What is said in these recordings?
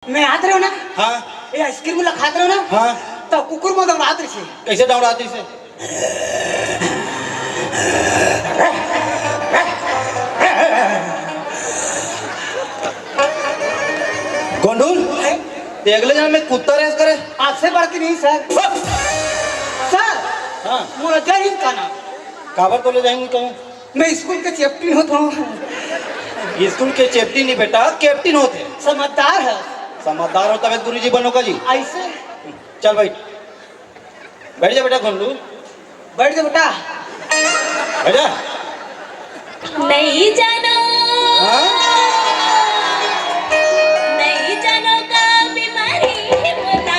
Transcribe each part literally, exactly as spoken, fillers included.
मैं आत रहे हो ना? हाँ। ये आइसक्रीम ला खात रहे हो ना? हाँ। तो कुकुर मन दौड़ात रहिसे। कैसे दौड़ात रहिसे? गोंडूल, हैं? ते अगले जन्म में कुत्ता रहे करे? आपसे बढ़ के नहीं सर। सर, हाँ। मोला जय हिंद कहना। काबर तोला जय हिंद कहूँ? मैं स्कूल के चैप्टिन होत हूँ। स्कूल के चैप्टिन नहीं बेटा, कैप्टिन होत हे। समझदार है। समझदार हो तबे गुरुजी बनोगा जी। ऐसे? चल भाई, बैठ जा बेटा गोंडू। बैठ जा बेटा। बैठ जा। नहीं जानो, हाँ? नहीं जानो का बीमारी है मोला।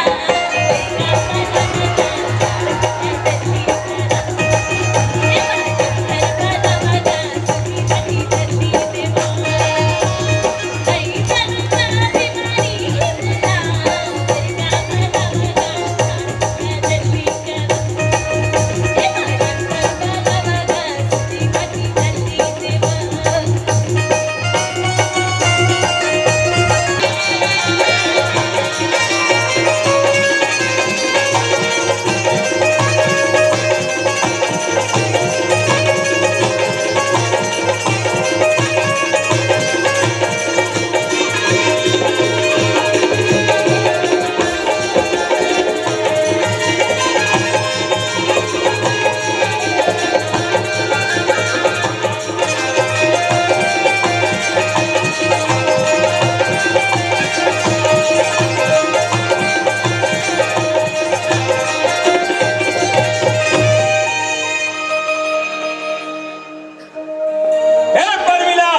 ए परमिला,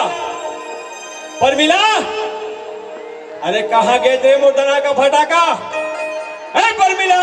परमिला, अरे कहाँ गे ते मोर दना का फटाका? ए परमिला।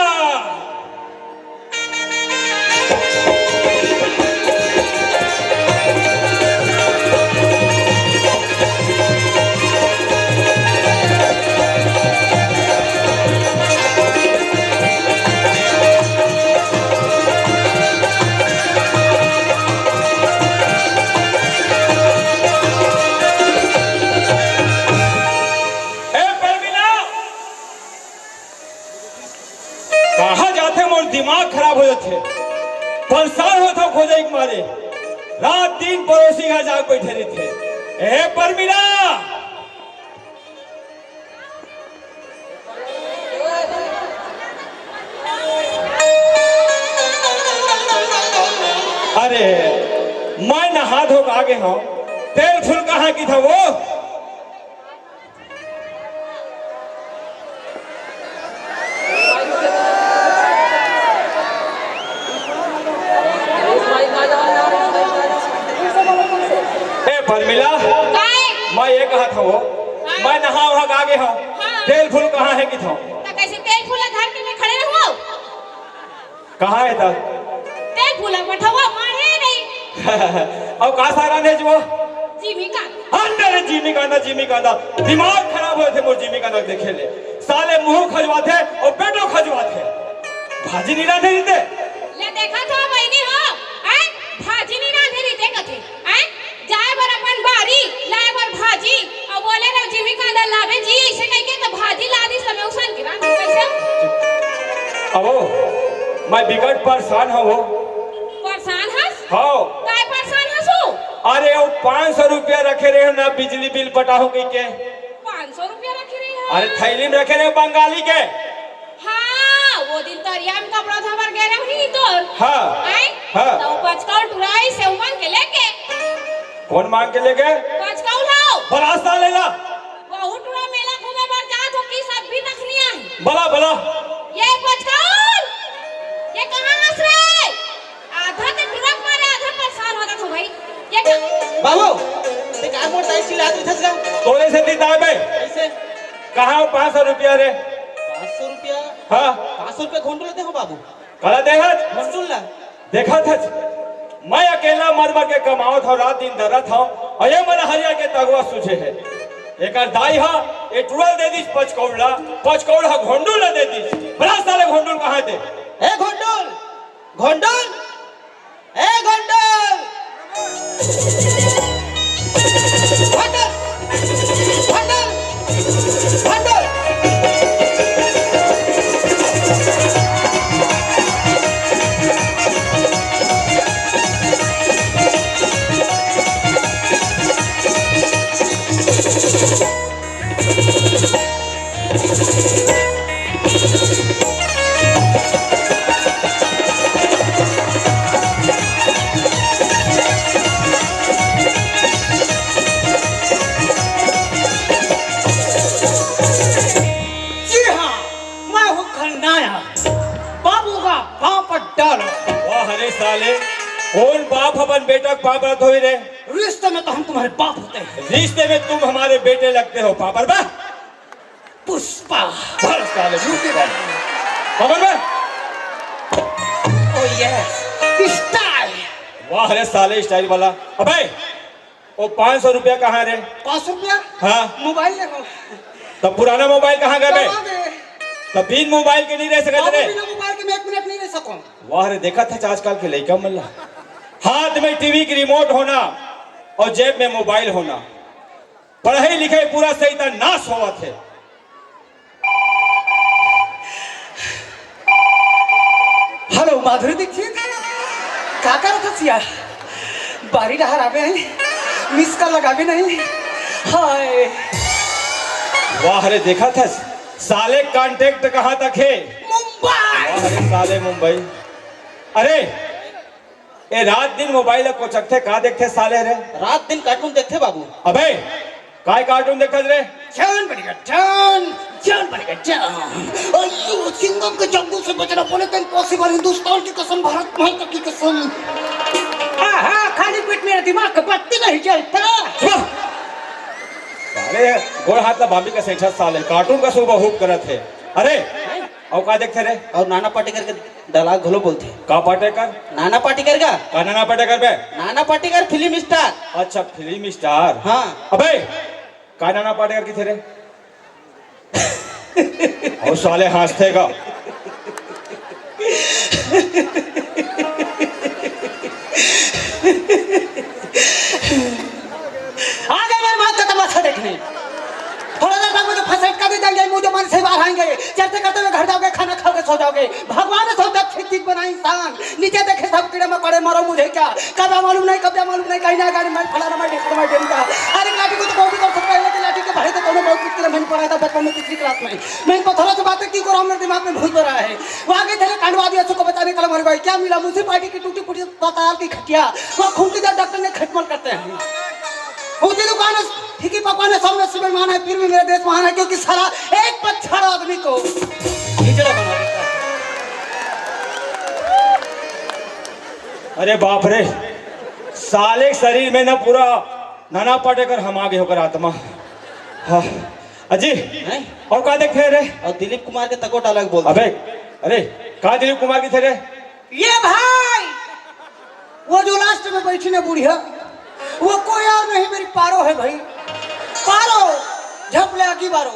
ए परमिला, कहाँ जाथे, मोर दिमाग खराब हो जाथे। परेशान होत हव खोजे के मारे। रात दिन पड़ोसी घर जाके बैठे रहिथे। ए परमिला। अरे, मैं नहा धो के आगे हव, तेल फूल कहाँ गिस वो? ए परमिला, काय? मैं ये कहत हव, हाँ। मैं नहा वहा के आगे हव, हाँ। तेल फूल कहाँ हे गिस हव? त कैसे तेल फूल धर के मैं खड़े रहूं? कहाँ हे त? तेल फूल पठवा मारे नहीं। अउ का सारा ने जो? जिमी कांदा। अंदर जिमी कांदा, जिमी कांदा। दिमाग खराब होथे मोर जिमी कांदा देखे ले। साले मुंह खजवाथे अउ पेटो खजवाथे। भाजी नहीं रांधे रहिते। ले देखा तो बहिनी हो, हैं? भाजी नहीं रांधे रहिते कथे, हैं? जाए बर अपन बारी, लाए बर भाजी, अउ बोले रहो जिमी कांदा लाबे जी, ऐसे कहिके त भाजी ला दिस, त मैं उसन के रांधू कैसे? अबो, मैं बिकट परेशान हव। परेशान हस? हव। काय परेशान हस हो? अरे, वो पाँच सौ रुपया रखे रहे हो ना, बिजली बिल पटाहूं कहिके। पाँच सौ रुपया रखे रहे हो? अरे, थैली में रखे रहे हो बंगाली के। हाँ, वो दिन तरिया में कपड़ा धोबर गे रहे नहीं तो। हाँ। आए? हाँ। तो पचकौल टुराई से उमन के लेके। कौन मांग के लेके? पचकौल हो। बलासा लेला। बहुत टुरा मेला घूमे बर जात हो कि सब भी तखनिया है। बला, बला। ये पचकौल, ये कहाँ हस रे? आधा ते टुरा मारे, आधा परेशान हो जात हो भाई। ये का? बाबू, ते का मोर ताई चिल्लात रहिथस गा? तोरे से दी ताई बे। कैसे? कहाँ हो पाँच सौ रुपया रे? पाँच सौ रुपया? हाँ। पाँच सौ रुपया घोंटू लेते हो बाबू? कला देहत? घोंटू ला। देखत हच, मैं अकेला मर मर के कमावत हव, रात दिन दरत हव, अउ ये मन हरिया के तगवा सूझे हे। एकर दाई ह ए टुरा ल दे दिस पचकौड़ा, पचकौड़ा ह घोंडुल ल दे दिस। बला साले घोंडुल कहाँ हे ते? ए घोंडुल, घोंडुल, ए घोंडुल। घोंडुल, घोंडुल, घोंडुल। बाप अपन बेटा के पाँव परत होही रे। रिश्ते में तो हम तुम्हारे बाप होते हैं। रिश्ते में तुम हमारे बेटे लगते हो, पापर बा। पुष्पा। बस साले, झूठी बात। पापर बा। Oh yes, style। वाह रे साले, style वाला। अबे, वो पाँच सौ रुपया कहाँ रे? पाँच सौ रुपया? हाँ। मोबाइल ले लो। तब पुराना मोबाइल कहाँ गए बे? कहाँ गए? तब बिन मोबाइल के नहीं रह सकते बाबू, रे। बिना मोबाइल के मैं एक मिनट नहीं रह सकूं। वाह रे, देखा था आजकल के लइका मन ला। हाथ में टीवी की रिमोट होना और जेब में मोबाइल होना, पढ़ाई लिखाई पूरा सही तरह नाश होवत हे। हेलो माधुरी दीक्षित, का करत हस यार? बारी डहर आबे, मिस कॉल लगाबे नहीं। हाय। वाह रे, देखत हस साले, कॉन्टैक्ट कहाँ तक हे? मुंबई। वाह रे साले, मुंबई। अरे, ए रात दिन मोबाइल ला कोचकथे, का देखथे साले रे? रात दिन कार्टून देखथे बाबू। अबे, काय कार्टून देखत रे? जान बनेगा जान, जान बनेगा जान। अयो, सिंघम के चंगुल से बचना बोले तो इम्पॉसिबल। हिंदुस्तान की कसम, भारत माता की कसम। आहा, खाली पेट मेरा दिमाग का बत्ती नहीं जलता। चुप! साले, गोड़ हाथ ला भाभी का सेठा साले, कार्टून का सुबह हुप करत हे। अरे, अउ का देखथे रे? अउ नाना पाटेकर के dialogue घलो बोलथे। का पाटेकर? नाना पाटेकर का? का नाना पाटेकर बे? Nana Patekar film star. अच्छा, फिल्म स्टार। हाँ। अबे, का नाना पाटेकर किथे रे? अउ साले हाँसथे का। आगे बर बात का तमाशा देखने। थोड़ा देर बाद मुझे फसेट कर दी जाएंगे, मुझे मन से बाहर आएंगे। चलते करते हुए घर जाओगे, खाना खाओगे, सो जाओगे। भगवान ने सब अच्छी चीज बनाई इंसान। नीचे देखे सब कीड़े मकोड़े, मरो मुझे क्या? कब मालूम नहीं, कब मालूम नहीं, कहीं ना गाड़ी में फलाना में ढेर में डेम का। अरे लाठी को तो कोई भी कर सकता है, लेकिन लाठी के भाई तो दोनों बहुत मुश्किल है। मैंने पढ़ा था बचपन में तीसरी क्लास में। मैं इन पत्थरों से बातें क्यों कर रहा हूँ, मेरे दिमाग में भूत भरा है। वहाँ गए थे कांडवा आदिवासियों को बचाने के लिए हमारे भाई। क्या मिला? म्युनिसिपालिटी की टूटी फूटी अस्पताल की खटिया। वहाँ खून की जगह डॉक्टर ने खटमल करते हैं। ऊंची दुकान है, फीकी पकवान है, सब में सुलेमान है, फिर भी मेरा देश महान है, क्योंकि साला एक पक्षाड़ आदमी को हिजड़ा बना देता है। अरे बाप रे, साले के शरीर में ना पूरा नाना पाटेकर हम आगे होकर आत्मा। हाँ। अजी, हैं? अउ का देखथे रे? अउ दिलीप कुमार के तको dialogue बोलथे। अबे, अरे, का दिलीप कुमार किथे रे? ये भाई, वो जो लास्ट में बैठी ना बुढ़िया, वो कोई और नहीं, मेरी पारो है भाई। पारो, झप ले आगी बारो।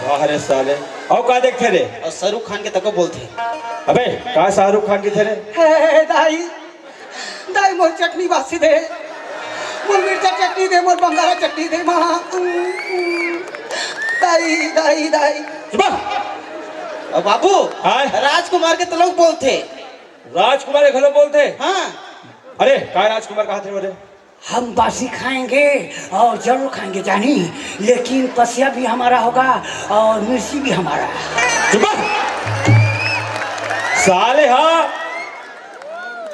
वाह रे साले, अउ का देखथे रे? अउ शाहरुख खान के तको बोलथे। अबे, का शाहरुख खान किथे रे? हे दाई, दाई मोर चटनी बासी दे, मोर मिर्चा चटनी दे, मोर बंगाला चटनी दे माँ। दाई, दाई, दाई। चुप। अउ बाबू, हाँ? राजकुमार के तको बोलथे। राजकुमार के घलो बोलथे? हाँ। अरे, का राजकुमार कहाथे रे? हम बासी खाएंगे और जरूर खाएंगे जानी, लेकिन पसिया भी हमारा होगा और मिर्ची भी हमारा। चुप। साले हाँ,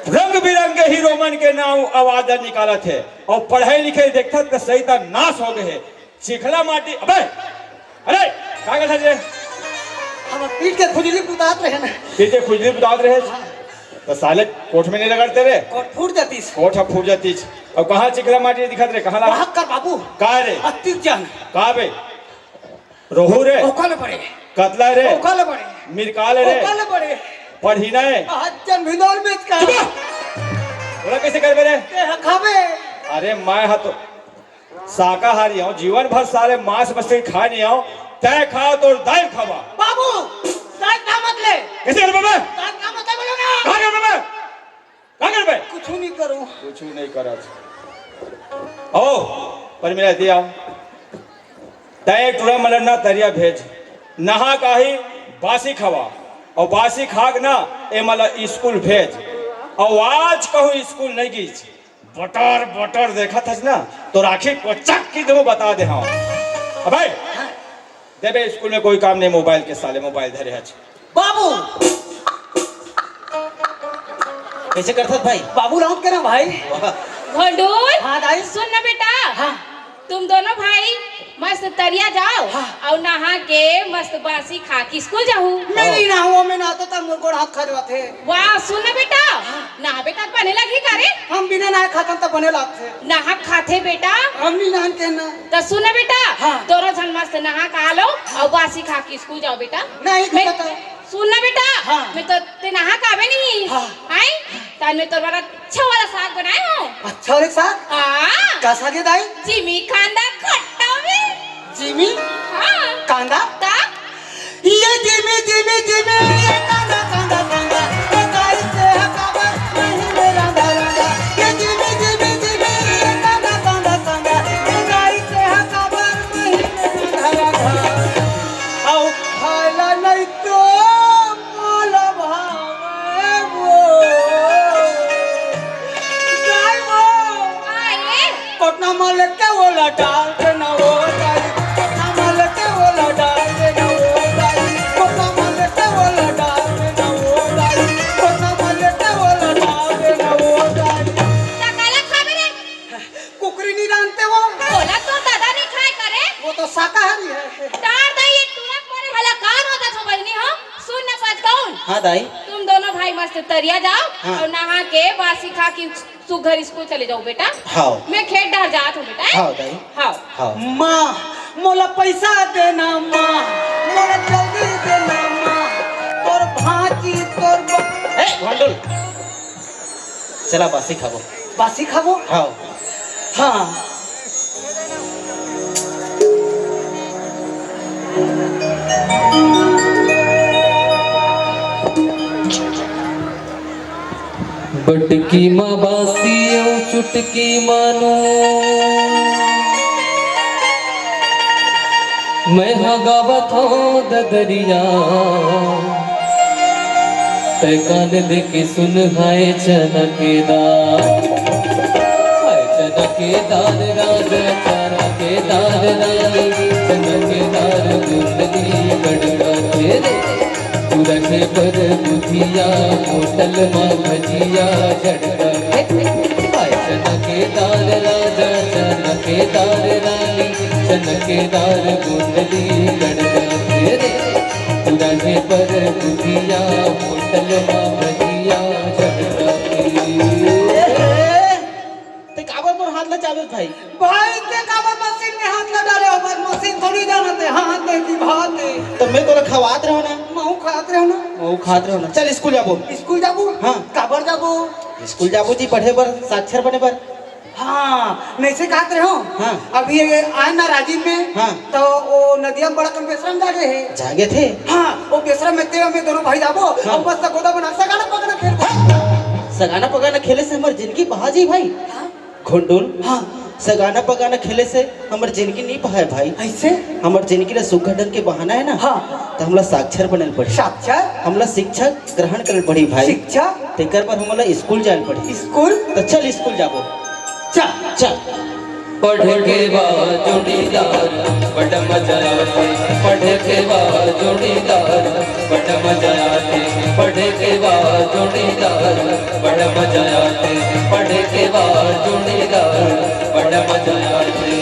रंग बिरंगे हीरो मन के नाम आवाज निकालत हे अउ पढ़े लिखे देखत के सही त नाश हो गए हे। चिखला माटी, अबे, अरे, का करत हस रे? हम पीठ के खुजली बुतात रहे ना। पीठ के खुजली बुतात रहे? हाँ। त साले कोठ में नहीं रगड़ते रे? कोठ फूट जातीस। कोठ ह फूट जातीस। अब कहाँ चिखला माटी दिखत रे? कहाँ लगा? वहाँ कर बाबू। का रे? अतिक जन। का बे? रोहू रे? ओकल बड़े। कतला रे? ओकल बड़े। मिरकाल रे? ओकल बड़े। पढ़ी ना है? आज जन भिंदौर में इसका। चुप! बोला कैसे कर बे रे? ते ह खाबे। अरे मैं हा तो शाकाहारी हूँ, जीवन भर साले मांस मछली खाए नहीं हूँ। तय खाओ तो दाल खावा। बाबू, दाल का मत ले। कैसे कर बे? दाल का मत ले बोलो ना। कहाँ कर बे? का करबे? कुछु नहीं करूँ। कुछु नहीं करत। ओ, परमिला दी आओ। तय टूरा मन ला ना तरिया भेज, नहा के आही बासी खावा, अउ बासी खा के ना ए मन ला स्कूल भेज। अउ आज कहूँ स्कूल नहीं गीस, बटर बटर देखत हस ना, तो राखी कोचक की दूँ बता दे हँव। अबे, देबे स्कूल में कोई काम नहीं, मोबाइल के साले मोबाइल धरे हस। बाबू। कैसे करथस भाई? बाबू राउत के ना भाई। वाह। भंडूल, हाँ दाई। सुन ना बेटा, हाँ। तुम दोनों भाई मस्त तरिया जाव हाँ। अउ नहा के मस्त बासी खा के स्कूल जाहू। मैं नहीं नहाऊं, मैं नहातो त मोर गोड़ हाथ खजवाथे। वाह, सुन ना बेटा, हाँ। नहाबे त बने लगही का रे? हम बिना नहाए खाथन त बने लागथे। नहा खाथे बेटा। हम नहीं नहान के ना। त सुन ना बेटा, हाँ। दोनों झन मस्त नहा खा लो अउ बासी खा के स्कूल जाव बेटा। नहीं मैं खाथन। सुन ना बेटा, हाँ। मैं तो ते नहा खाबे नहीं। हाँ। आई? त मैं तोर बर अच्छा वाला साग बनाए हंव। अच्छा वाला साग? हाँ। का साग हे दाई? जिमी कांदा खट्टा में। जिमी? हाँ। कांदा? त? ये जिमी, जिमी, जिमी, ये कांदा, कांदा, कांदा, ये दाई से हकावर नहीं मेरा धरंगा। ये जिमी, जिमी, जिमी, ये कांदा, कांदा, कांदा, ये दाई से हकावर नहीं मेरा धरंगा। अउ खाला नहीं तो मोला भावे वो। दाई वो। का ए? कोटना में लेके ओला डाल देना वो दाई। कोटना में लेके ओला डाल देना वो दाई। कोटना में लेके ओला डाल देना वो दाई। कोटना में लेके ओला डाल देना वो दाई। त काला खाबे रे? कुकरी नहीं जानते वो। ओला तो दादा नहीं खाए करे। वो तो शाकाहारी है। डार दाई, ये टूरा कोरे हला कान होता छो बहिनी हो। सुन ना पत कौन? हाँ दाई। तुम दोनों भाई मस्त तरिया जाव हाँ। अउ नहा के बासी खा के सुघर स्कूल चले जाव बेटा। हाँ। मैं खेत डार जात हंव बेटा। हाँ दाई। हाँ। हाँ। माँ, मोला पैसा देना माँ, मोला जल्दी देना माँ, तोर भांची तोर ब- ए, भंडुल। चला बासी खाबो। बासी खाबो? हाँ। हाँ। बटकी मा बासी अउ चुटकी मा नून। मैं हा गावत हंव ददरिया, तै कान दे के सुन हाय चना के दार। हाय चना के दार राजा, चना के दार रानी, चना के दार गुंदली गड़गड़ाथे रे। तू रखे पर बुधिया, होटल मा भजिया झड़काथे। हाय चना के दार राजा, चना के दार रानी, चना के दार गुंदली गड़गड़ाथे रे। तू रखे पर बुधिया, होटल मा भजिया झड़काथे। ते काबर मोर हाथ ला चाबे भाई? भाई, ते काबर मशीन में हाथ ला डारे हो? बस मशीन थोड़ी जानत हे, हाथ दे की बात हे। तो मैं तोला खवात रहो ना। महू खात रहो ना। महू खात रहो ना। चल स्कूल जाबो। स्कूल जाबो? हाँ। काबर जाबो? स्कूल जाबो जी, पढ़े बर, साक्षर बने बर। हाँ, मैं से कहत रहो। हाँ। अभी ये आए ना राजिम में, हाँ। तो वो नदिया में बड़ा कन बेसरा में जागे हे। जागे थे? हाँ, वो बेसरा में ते में दोनों भाई जाबो, हाँ। अउ मस्त गोदा बना सगाना पगाना खेलबो। सगाना पगाना खेले से हमर जिनगी बहा जी भाई। हाँ। घोंडुल, हाँ। सगाना पगाना खेले से हमर जिनगी नहीं बहाय भाई। अइसे? हमर जिनगी ला सुग्घर ढंग के बहाना हे ना, हाँ। त हमला साक्षर बने ल पड़ही। साक्षर? हमला शिक्षा ग्रहण करे ल पड़ही भाई। शिक्षा? तेकर बर हमला स्कूल जाए ल पड़ही। स्कूल? त चल स्कूल जाबो। चल। चल। पढ़े के बाद जोड़ीदार बड़ा मजा आथे, पढ़े के बाद जोड़ीदार बड़ा मजा आथे, पढ़े के बाद जोड़ीदार बड़ा मजा आथे, पढ़े के बाद जोड़ीदार बड़ा मजा आथे,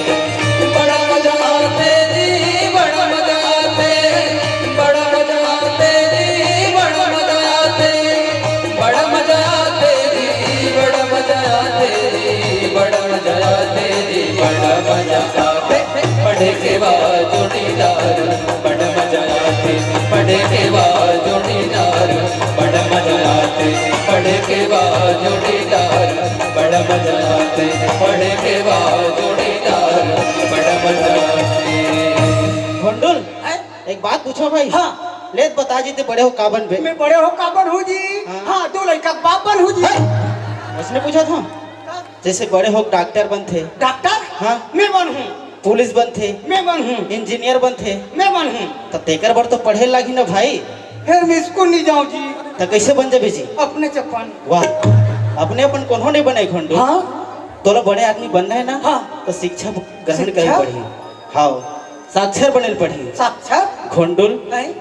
बड़ा मजा आथे जी, बड़ा मजा आथे, बड़ा मजा आथे जी, बड़ा मजा आथे, बड़ा मजा आथे जी, बड़ा मजा आथे जी, बड़ा मजा आथे जी, बड़ा मजा आथे। पढ़े के बाद जोड़ीदार बड़ा मजा आथे, पढ़े के बाद जोड़ीदार बड़ा मजा आथे, पढ़े के बाद जोड़ीदार बड़ा मजा आथे, पढ़े के बाद जोड़ीदार बड़ा मजा आथे। भंडुल, हैं? एक बात पूछो भाई। हाँ। ले त बता जी, ते बड़े हो का बनबे? मैं बड़े हो का बनहूँ जी? हाँ। हाँ, दो लड़का के बाप बनहूँ जी। हैं? अइसने पूछत हंव। का? जइसे बड़े हो डॉक्टर बनथे। डॉक्टर? हाँ। मैं बनहूँ। पुलिस बनथे। मैं बनहूँ। इंजीनियर बनथे। मैं बनहूँ। त तेकर बर तो पढ़े लागही ना भाई। फेर मैं स्कूल नहीं जाऊँ जी। त कइसे बन जाबे जी? अपने चप्पन। वाह, अपने अपन कोनो नहीं बने घोंडुल। हाँ। तोला बड़े आदमी बनना हे ना, हाँ। त शिक्षा ग्रहण करे शिक्षा? पड़ही। हाँ, साक्षर बने ल पड़ही। साक्षर? घोंडुल। नहीं।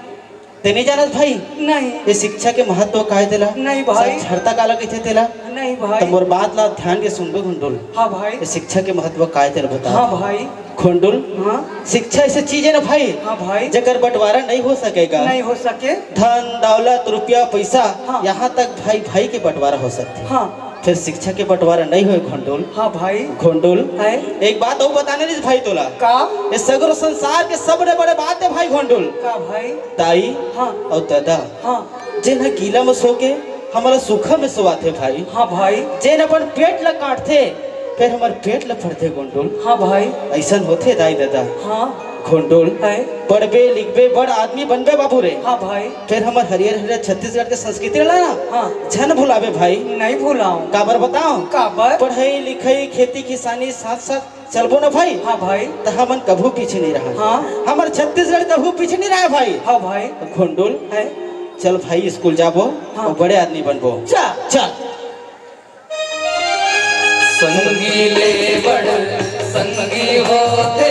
ते नहीं जानत भाई? नहीं। ये शिक्षा के महत्व का हे तेला? नहीं भाई। साक्षरता काला कहिथे तेला? नहीं भाई। त मोर बात ला ध्यान के सुनबे घोंडुल। हाँ भाई। ये शिक्षा के महत्व का हे तेला बता। हाँ भाई। घोंडुल, हाँ? शिक्षा ऐसे चीज है ना भाई, हाँ भाई। जेकर बंटवारा नहीं हो सकेगा। नहीं हो सके। धन, दौलत, रुपया, पैसा, हाँ। यहाँ तक भाई भाई के बंटवारा हो सकथे। हाँ। फिर शिक्षा के बंटवारा नहीं होय घोंडुल। हाँ भाई। घोंडुल, है? एक बात अउ बताना रहिस भाई तोला। का? ये सगरो संसार के सबले बड़े बात है भाई घोंडुल। का भाई? दाई, हाँ। अउ दादा, हाँ। जेन ह गीला म सो के हमला सूखा म सोवाथे भाई। हाँ भाई। जेन अपन पेट ल काटथे, फेर हमर पेट ल भरथे घोंडुल। हाँ भाई। अइसन होथे दाई ददा। हाँ। घोंडुल, है। पढ़बे लिखबे, बड़ आदमी बनबे बाबू रे। हाँ भाई। फेर हमर हरियर हरियर छत्तीसगढ़ के संस्कृति ला ना, हाँ। झन भुलाबे भाई। नहीं भुलाओं। काबर बताओ? काबर? पढ़ई लिखई, खेती किसानी, साथ साथ चलबो ना भाई, हाँ भाई। त हमन कभू पीछे नहीं रहा। हाँ। हमर छत्तीसगढ़ कभू पीछे नहीं रहा भाई। हाँ भाई। घोंडुल, है। चल भाई, स्कूल जाबो, हाँ। अउ बड़े आदमी बनबो। चल। चल। संगी ले बड़ संगी होथे,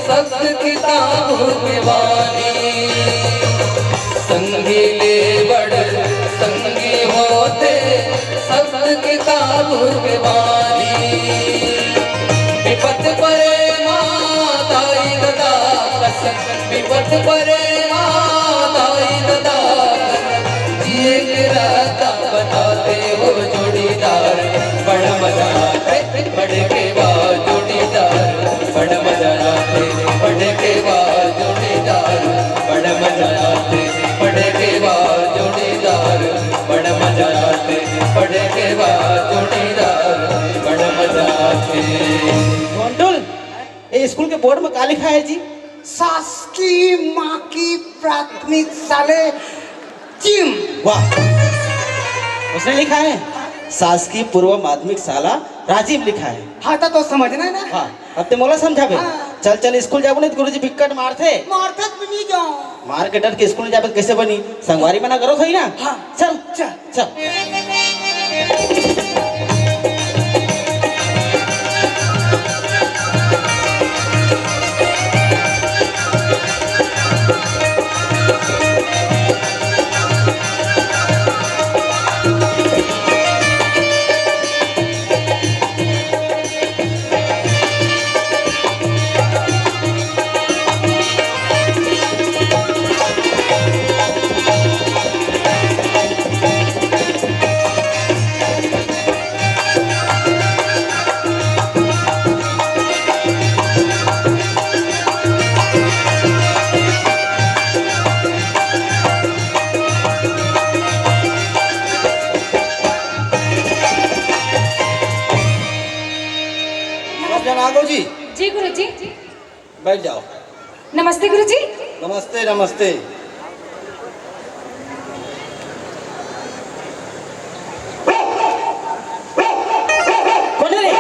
सत किताब के बानी। संगी ले बड़ संगी होथे, सत किताब के बानी। विपत परे मा दाई ददा कस, विपत परे मा दाई ददा कस, जिए के रास्ता बताथे वो जोड़ीदार। बड़ा मजा आथे पढ़ के बा जोड़ीदार, बड़ा मजा आथे पढ़ के बा जोड़ीदार, बड़ा मजा आथे पढ़ के बा जोड़ीदार, बड़ा मजा आथे पढ़ के बा जोड़ीदार, बड़ा मजा आथे। घोंडुल, ये स्कूल के बोर्ड में का लिखा है जी? शासकीय माकी प्राथमिक शाले जिम। वाह, उसने लिखा है शासकीय पूर्व माध्यमिक शाला राजिम लिखा है। हाँ, त तो समझना है ना। हाँ, अब ते मोला समझाबे। हाँ। चल चल, स्कूल जाबो नहीं त गुरुजी बिक्कट मारथे। मारथे त भी नहीं जाओ। मार के डर के स्कूल नहीं जाबे त कैसे बनी? संगवारी मना करो सही ना। हाँ। चल। चल। चल। सब जन आ गो जी। जी गुरुजी। बैठ जाओ। नमस्ते गुरुजी। नमस्ते, नमस्ते। कौन है रे?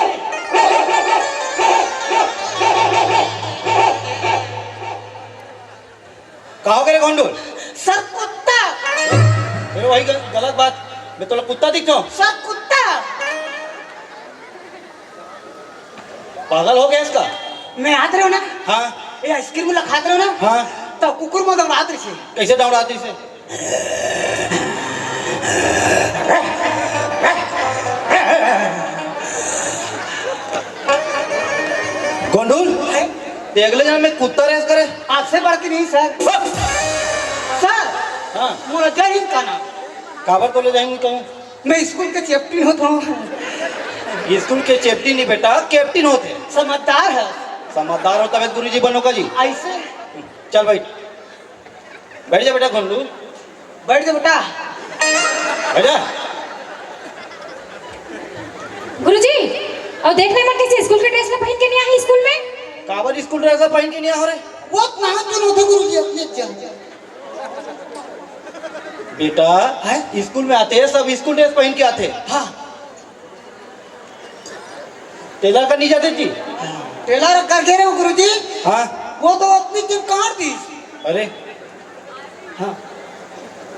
का हो गे रे घोंडुल? सर, कुत्ता। अरे भाई, गल-, गलत बात। मैं तोला कुत्ता दिखथों? सर, कुत्ता। पागल हो गे हस का? मैं आत रहेंव ना। हाँ। ये आइसक्रीम ला खात रहेंव ना। हाँ। त कुकुर मोर दौड़ात रहिसे। कैसे दौड़ात रहिसे? घोंडुल, हैं? ते अगले जन्म में कुत्ता रहेस का रे? आपसे बढ़ के नहीं सर। सर, हाँ। मोला जय हिंद कहना। काबर तोला जय हिंद कहूँ? मैं स्कूल के चैप्टिन होत हँव। स्कूल के चैप्टिन नहीं बेटा, कैप्टिन होत हे। समझदार हे। समझदार हो तबे त गुरुजी बनो का जी। ऐसे? चल बैठ। बैठ जा बेटा घोंडू। बैठ जा बेटा। बैठ जा। गुरुजी, अउ देख ना मैं कैसे स्कूल के ड्रेस ला पहिन के नहीं आही स्कूल में। काबर स्कूल ड्रेस ला पहिन के नहीं आहो रे? वो नाम जो होते गुरुजी अपने जन। बेटा, हैं? स्कूल में आते हैं, सब स्कूल ड्रेस पहन के आते हैं। हाँ। टेलर का नहीं जाते जी? टेलर कर दे रहे हो गुरुजी। हाँ। वो तो अपनी जिम काट दी। अरे। हाँ।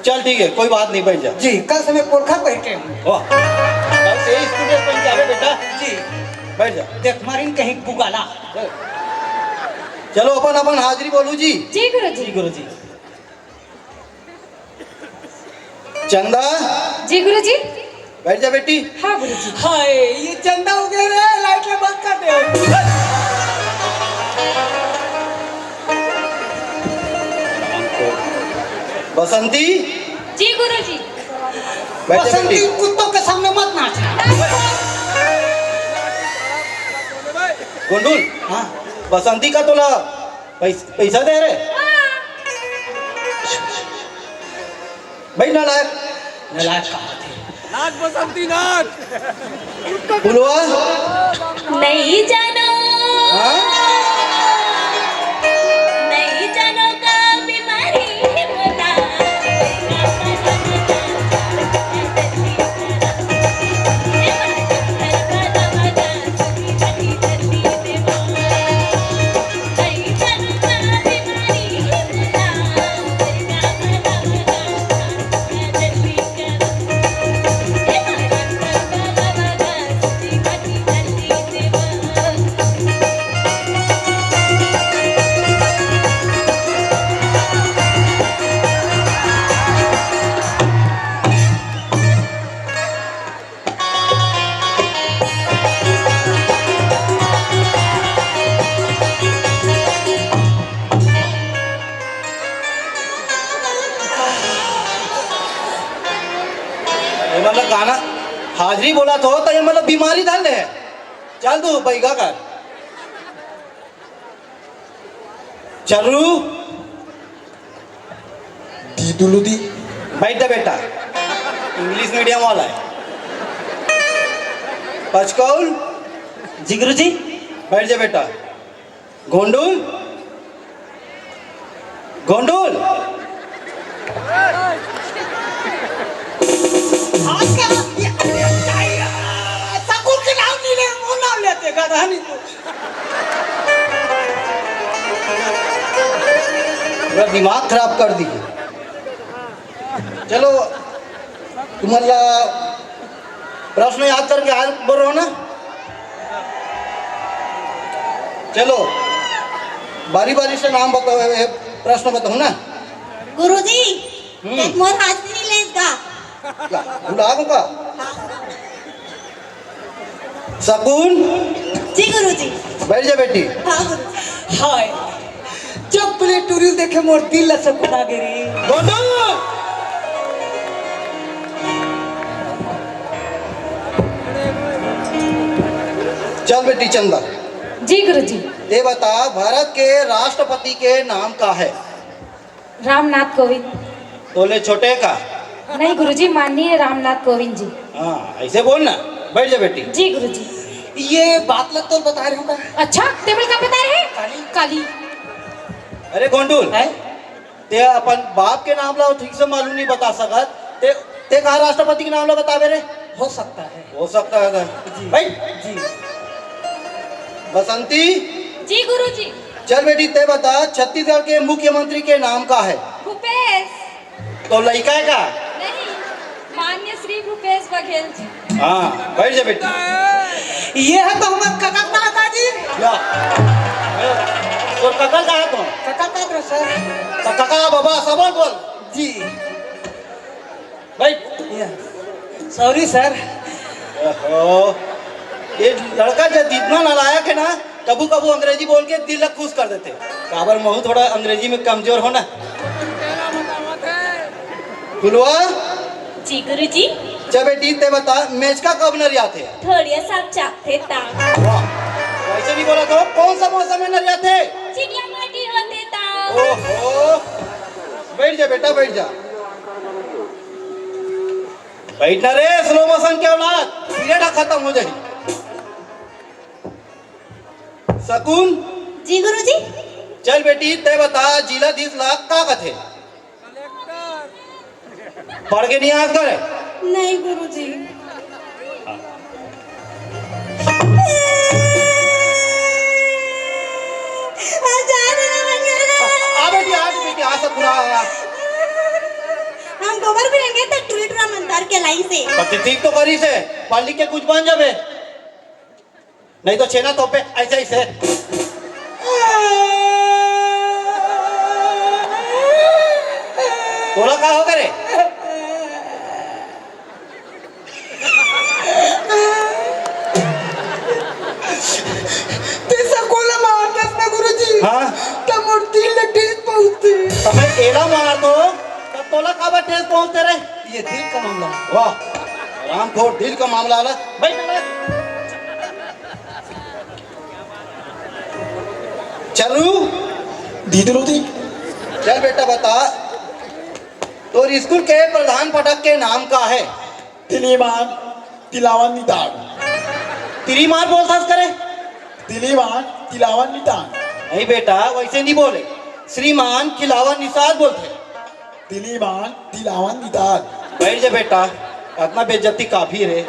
चल ठीक है, कोई बात नहीं, बैठ जा। जी, कल से मैं पोलखा पहन के हूँ। वाह। कल से ही स्कूल ड्रेस पहन के आवे बेटा। जी। बैठ जा। देख मारिन कहीं बुगाला। चलो अपन अपन हाजिरी बोलू जी। जी गुरुजी। जी गुरुजी। चंदा। जी गुरुजी। बैठ जा बेटी। हाँ गुरुजी। हाय, ये चंदा हो गया रे, लाइट ले बंद कर दे। बसंती। जी गुरुजी। बैठ जा बसंती, बेटी। कुत्तों के सामने मत नाच। गोंडूल। हाँ। बसंती का तोला पैस-, पैसा दे रे। भाई नालायक। नालायक कहा थे। नाच बसंती नाच। फुलवा। नहीं जानो। हाँ? नहीं जानो का बीमारी है मोला। ये मतलब गाना हाजिरी बोला तो, तो ये मतलब बीमारी धर ले। चल तू बैगा कर। चर्रू। दी दुलू दी। बैठ जा बेटा, इंग्लिश मीडियम वाला है। पचकौल। जी गुरुजी। बैठ जा बेटा। गोंडूल। गोंडूल। आज का ये, ये, ये, ये, सकुल के नाम नहीं ले, वो नाम लेते, गधा नहीं तो। पूरा दिमाग खराब कर दिए। चलो, तुमन ला प्रश्न याद करके आए बर रहो ना। चलो, बारी बारी से नाम बताओ, ए, प्रश्न बताओ ना। गुरुजी, हम्म। एक मोर हाथ नहीं लेगा। क्या? भुला दूंगा? शकुन। जी गुरुजी। बैठ जा बेटी। हाँ गुरुजी। हाय, जब ले टुरी ल देखे मोर दिल ला सुकून आ गे रे। गोंडू। चल बेटी चंदा। जी गुरुजी। ये बता, भारत के राष्ट्रपति के नाम का है? रामनाथ कोविंद। तोले छोटे का? नहीं गुरुजी, माननीय रामनाथ कोविंद जी। हाँ, ऐसे बोल ना। बैठ जा बेटी। जी गुरुजी। ये बात लग तो बता रहे हो का? अच्छा, तेमन का बता रहे? काली। काली। अरे गोंडूल, हैं? ते अपन बाप के नाम ला ठीक से मालूम नहीं बता सकत, ते, ते कहा राष्ट्रपति के नाम ला बतावे रे? हो सकता है। हो सकता है। जी। भाई। जी। बसंती। जी गुरुजी। चल बेटी, ते बता, छत्तीसगढ़ के मुख्यमंत्री के नाम का है? भूपेश। तो लइका है का? नहीं, माननीय श्री भूपेश बघेल जी। हाँ, बैठ जा बेटी। ये है तो हमर कका का दादाजी। या। तो कका का है कौन? कका का तो सर। तो कका बाबा सब बोल। जी। भाई। या। Sorry sir. ओहो, ये लड़का जो जितना नालायक है ना, कभू कभू अंग्रेजी बोल के दिल ला खुश कर देथे। काबर महू थोड़ा अंग्रेजी में कमजोर हो ना। फुलवा। जी गुरुजी। चल बेटी, ते बता, मेचका कब नरियाथे? थोड़िया साग चापथे ता। वाह, वैसे नहीं बोला तो कौन सा मौसम में नरियाथे? चिड़िया माटी होथे ता। ओहो, बैठ जा बेटा, बैठ जा। बैठ ना रे, स्लो मोशन के औलाद, पीरियड खत्म हो जाही। शकुन। जी गुरुजी। चल बेटी, ते बता, जिलाधीश ला का कथे? पढ़ के नहीं याद करे? नहीं गुरुजी। आ बेटी, आ बेटी, आ सब पूरा। हम गोबर भी रहेंगे तो टूरी टूरा मंतर के लाइन से। बच्चे ठीक तो करी से, पढ़ लिख के कुछ बन जाबे। नहीं तो छेना तोपे ऐसे ऐसे। तोला का हो करे? ते सकुन ला मारतस ना गुरुजी। तोला काबर ठेस पहुंचते रे? ये दिल का मामला है। वाह, रामखोर दिल का मामला वाला। बैठ ना। चलू। दीदी रोती। चल बेटा बता, तोर स्कूल के प्रधान पाठक के नाम का है? तिलीमान तिलावन नितान। तिलीमान बोलथस करे? तिलीमान तिलावन नितान। नहीं बेटा, वैसे नहीं बोले, श्रीमान खिलावन निषाद बोलथे। तिलीमान तिलावन नितान। बैठ जा बेटा, अतना बेइज्जती काफी रे।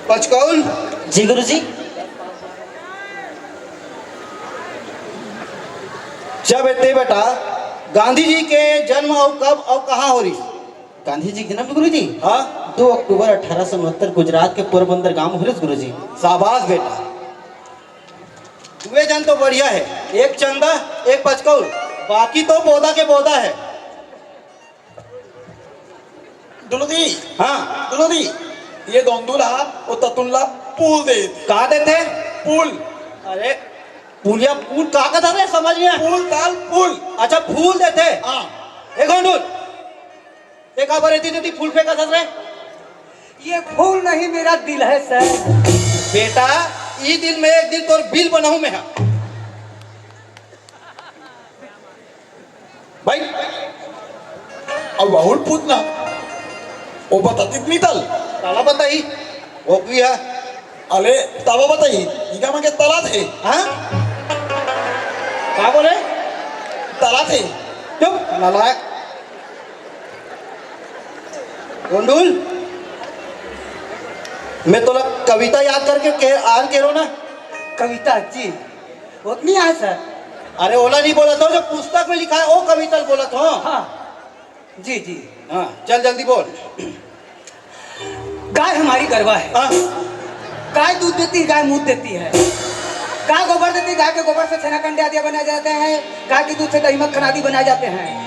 पचकौल। जी गुरुजी। जब ते बेटा, गांधी जी के जन्म अउ कब अउ कहाँ हो रही? गांधी जी के जन्म गुरुजी? हाँ। दो अक्टूबर अठारह सौ उनहत्तर गुजरात के पोरबंदर गांव में हो रही गुरुजी। शाबाश बेटा, दुए जन तो बढ़िया है, एक चंदा, एक पचकौल, बाकी तो बोदा के बोदा है। दुलदी। हाँ। दुलदी, ये दोंदुला वो ततुल्ला फूल देते। का देते? फूल। अरे, पुलिया फूल का कहता रे, समझ नहीं आया। फूल दाल फूल। अच्छा, फूल देते। हाँ। ए गोंडुल, ते काबर एती तेती फूल फेंकत हस रे? ये फूल नहीं, मेरा दिल है सर। बेटा, ई दिल में एक दिन तोर बिल बनाऊं मैं हा। भाई, अब वहुल पूतना, वो बता कितनी तल? काला बताई, वो भी है। अले, तब बताई, इका मगे तला थे। हाँ? का बोले? तला थे। चुप, नालायक। गोंडुल, मैं तोला कविता याद करके के, आन के रो ना। कविता जी, उतनी है सर। अरे ओला नहीं बोला था, जो पुस्तक में लिखा है, वो कविता बोला था। हाँ, जी, जी। हाँ, चल जल्दी बोल। गाय हमारी गरवा है। हाँ। गाय दूध देती है, गाय मूत देती है। गाय गोबर देती है, गाय के गोबर से छेना कंडे आदि बनाए जाते हैं, गाय के दूध से दही मक्खन आदि बनाए जाते हैं।